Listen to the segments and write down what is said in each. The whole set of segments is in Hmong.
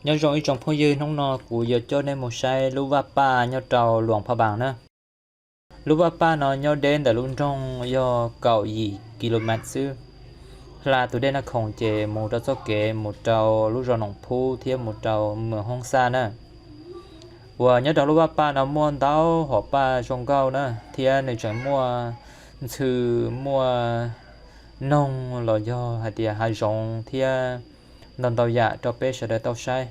Nyob zoo ib tsoom phooj ywg, hnub no kuv yuav coj nej mus saib lub vaj paj nyob rau Luam Pha Npaas na. Lub vaj paj no nyob deb ntawm lub nroog yog kaum yim ki lo mev xwb. Hla tus dej Naj Khoom ces mus rau txoj kev mus rau lub zos Noom Phub thiab mus rau Mws Hoob Xaj na. Uas nyob rau lub vaj paj no muaj ntau hom paj zoo nkauj na, thiab nws tseem muaj ntxhw, muaj noog los yog hais tias hav zoov thiab ntau ntau yam rau peb sawv daws tau saib.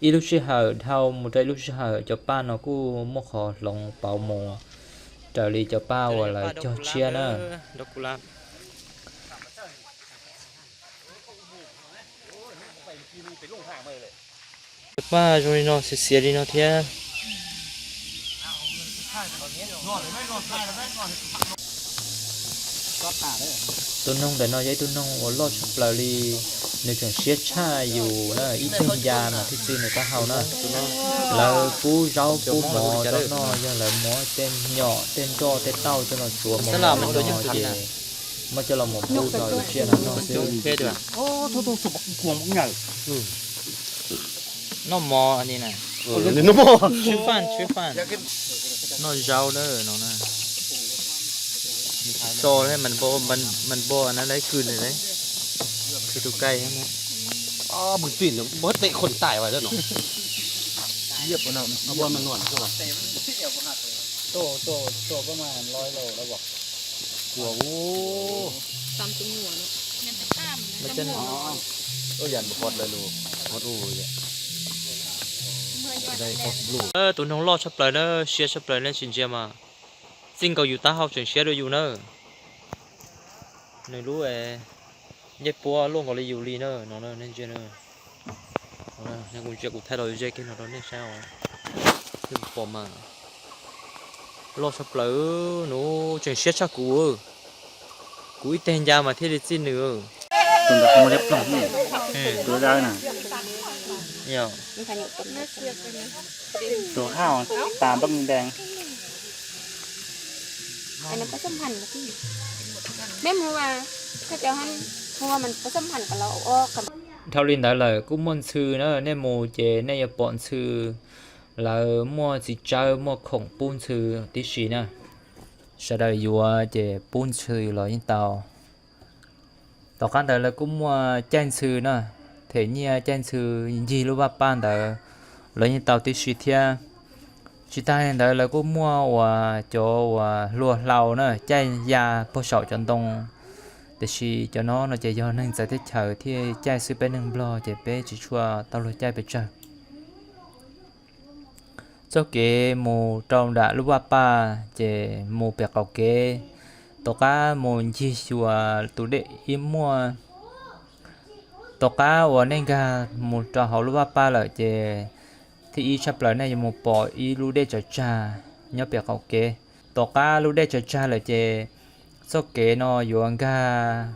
Ib lub sij hawm dhau mus rau ib lub sij hawm cov paj no kuj muaj qhov hloov pauv mus raws li cov paj uas lawv cog tshiab na. Cov paj zoo li no, xiav xiav li no thiab. Tus noog ntawm no yog ib tug noog uas loj tshaj plaws li, nws tseem siab tshaj yus na, ib teg ncas mas thiaj txi nws taub hau na. Lawv pub zaub pub mov rau noj, yog lawv muab tej nyom tej nroj tej tauj coj los tsuav mov no ces muab coj los mus pub rau yus tsiaj no noj xwb. Noj mov, noj zaub na no. Tsis so, mas npau na, lawv kws na, tus kai. Tus noog loj tshaj plaws na, siab tshaj plaws, nej tsis ntsia mas txij nkaus yus taub hau tseem siab dua yus na. Nws lub ncej puab luaj nkaus li yus li na no, nej ntsia. Kuv ntsia kuv thaij los ze kiag no rau nej saib os. Pom mas loj tshaj plaws, nws tseem siab tshaj kuv. Kuv ib teg ncas mas thiaj li txij nws. Tus ntawd qhov muag liab ploog, tus dawb na. Tus hauj tas npab ntees. Dhau li ntawd lawm kuj muaj ntxhw na, nej mus ces nej yuav pom ntxhw. Lawv muaj txiv tsawb muaj khoom pub ntxhw tib si na. Sawv daws yuav ces pub ntxhw los yeej tau. Tom qab ntawd lawv kuj muaj caij ntxhw na, them nyiaj caij ntxhw ncig lub vaj paj ntawd los yeej tau tib si thiab. Tsis tas li ntawd lawv kuj muaj uas cov uas hlua hlau na, caij ya puag saum cov ntoo. Tiam sis cov no no ces yog neeg txawv teb chaws thiaj caij xwb, peb neeg Nplog ces peb tsis tshua tau luag caij pes tsawg. Txoj kev mus rau nram lub vaj paj ces mus pem qaum kev, tom qab mus ncig xyuas tus dej ib muaj. Tom qab uas nej nkag mus rau hauv lub vaj paj lawm ces thib ib tshaj plaws nej yuav mus pom ib lub dej tsaws tsag nyob pem qaum kev. Tom qab lub dej tsaws tsag lawm ces txoj kev no yuav nkag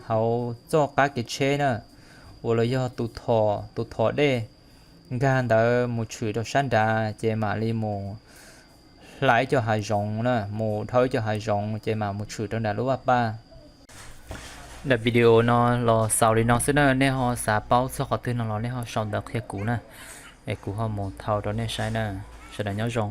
hauv txoj qab kev tsheb na, uas los yog tus thom, tus thom dej. Nkag ntawd mus tshwm rau sab nrad ces mam li mus hla ib co hav zoov na, mus dhau ib co hav zoov ces mam mus tshwm rau nram lub vaj paj. Daim video no los xaus li no xwb na, nej ho xav paub txog qhov twg no los nej ho sau ntawv qhia kuv na, es kuv ho mus thau rau nej saib na. Sawv daws nyob zoo.